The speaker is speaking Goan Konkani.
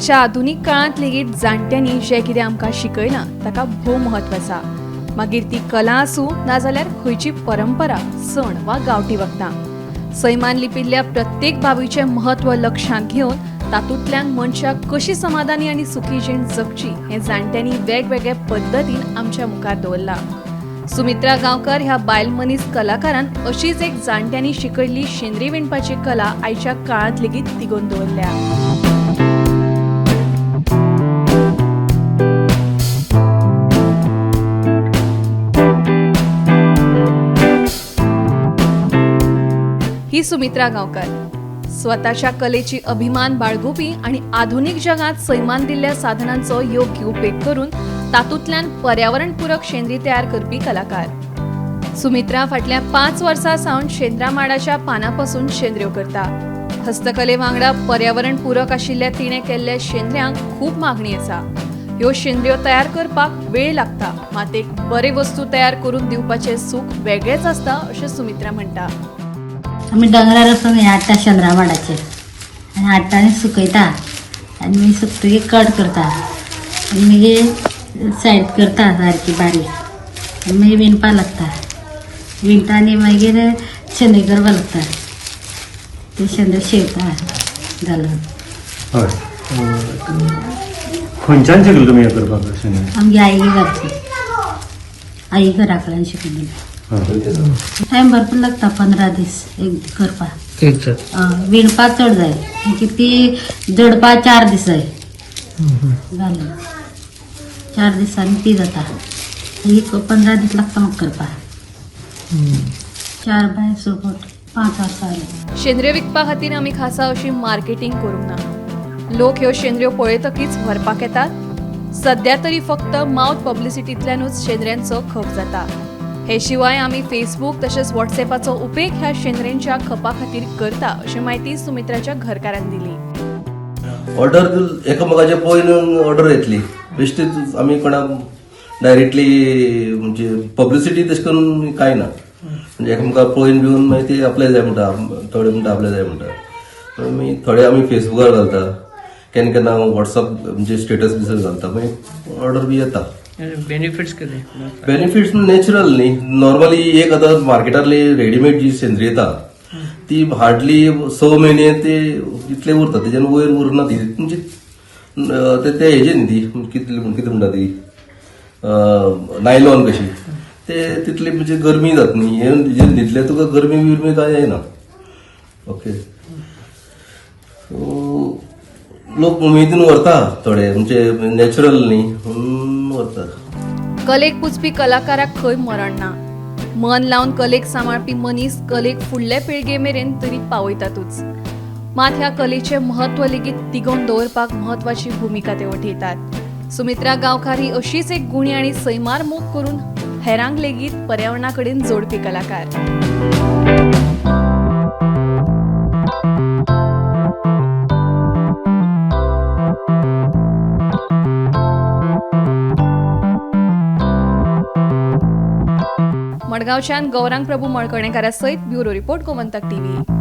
आयच्या आधुनीक काळांत लेगीत जाणट्यांनी जें कितें आमकां शिकयलां ताका भोव म्हत्व आसा. मागीर ती कला आसूं नाजाल्यार खंयची परंपरा, सण वा गांवठी वखदां. सैमान लिपिल्ल्या प्रत्येक बाबीचें म्हत्व लक्षांत घेवन तातूंतल्यान मनशाक कशी समाधानी आनी सुखी जीण जगची हें जाणट्यांनी वेगवेगळ्या पद्दतीन आमच्या मुखार दवरलां. सुमित्रा गांवकर ह्या बायल मनीस कलाकारान अशीच एक जाणट्यांनी शिकयल्ली शेंद्री विणपाची कला आयच्या काळांत लेगीत तिगोवन दवरल्या. ही सुमित्रा गांवकर स्वताच्या कलेची अभिमान बाळगुपी आणि आधुनिक जगात सैमान दिल्ल्या साधनांचो योग्य उपेग करून तातूंतल्यान पर्यावरणपूरक शेंद्री तयार करपी कलाकार. सुमित्रा फाटल्या 5 वर्सां सावन शेंद्रा माडाच्या पानां पसून शेंद्र्यो करता. हस्तकले वांगडा पर्यावरणपूरक आशिल्ल्या तिणें केल्ल्या शेंद्र्यांक खूब मागणी आसा. ह्यो शेंद्र्यो तयार करपाक वेळ लागता, मात एक बरे वस्तू तयार करून दिवपाचें सूख वेगळेंच आसता अशें सुमित्रा म्हणटा. आमी दोंगरार वचून हें हाडटा शेंद्रा माडाचेर आनी हाडटा आनी सुकयता आनी मागीर सुकतकीर कट करता आनी मागीर सायड करता सारकी बारीक आनी मागीर विणपा लागता. विणटा आनी मागीर शेंद्री करपा लागता. ते शेंद्री शेवता घालून. हय, खंयच्यान शिकले तुमी हें करपाक शेंद्री? आमगे आई घालची, आई घरा कडल्यान शिकून दिली. टायम भरपूर लागता, 15 दीस एक करपाक. एक. विणपाक चड जाय की ती जडपाक 4 दीस जाय घालून. 4 दिसांनी ती जाता. एक 15 दीस लागता म्हाका करपाक. 4 बाय 6 फूट, 5 वर्सां जालीं. शेंद्र्यो विकपा खातीर आमी खासा अशी मार्केटींग करूंक ना. लोक ह्यो शेंद्र्यो पळयतकीच व्हरपाक येतात. सद्या तरी फक्त मावथ पब्लिसिटींतल्यानूच शेंद्र्यांचो खप जाता. हे शिवाय आमी फेसबूक तशेंच व्हॉट्सएपाचो उपेग ह्या शेंद्र्यांच्या खपा खातीर करता अशी म्हायती सुमित्राच्या घरकारान दिली. ऑर्डर एकामेकाचे पळोवन ऑर्डर येतली. बेश्टीच आमी कोणाक डायरेक्टली म्हणजे पब्लिसिटी तशें करून कांय ना. म्हणजे एकामेकाक पळोवन बिवन मागीर ती आपले जाय म्हणटा, थोडे म्हणटा आपले जाय म्हणटा. मागीर थोडे आमी फेसबुकार घालता, केन्ना केन्ना वॉट्सअप म्हणजे स्टेटस बिसर घालता, मागीर ऑर्डर बी येता. बेनिफिट्स कितें? बेनिफिट्स नॅचरल न्ही. नॉर्मली एक आतां मार्केटांतली रेडीमेड जी सेंद्री येता ती हार्डली 6 म्हयने ते इतले उरता, तेज्यान वयर उरना ती. म्हणजे ते हेजे न्ही ती कितली कितें म्हणटा ती नायलॉन कशी ते तितली म्हणजे गरमी जात न्ही. हे हेजेर न्हिदले तुका गरमी बिरमी कांय जायना. ओके, सो लोक उमेदीन व्हरता थोडे, म्हणजे नॅचरल न्ही म्हणून व्हरता. कलेक पुजपी कलाकाराक खंय मरण ना. मन लावन कलेक सांबाळपी मनीस कलेक फुडले पिळगे मेरेन तरी पावयतातूच. मात ह्या कलेचें म्हत्व लेगीत तिगोवन दवरपाक म्हत्वाची भुमिका ते वठयतात. सुमित्रा गांवकार ही अशीच एक गुणी आनी सैमार मोग करून हेरांक लेगीत पर्यावरणा कडेन जोडपी कलाकार. मडगांवच्यान गौरांग प्रभू मळकर्णेकारा सयत ब्युरो रिपोर्ट, गोमंतक टीव्ही.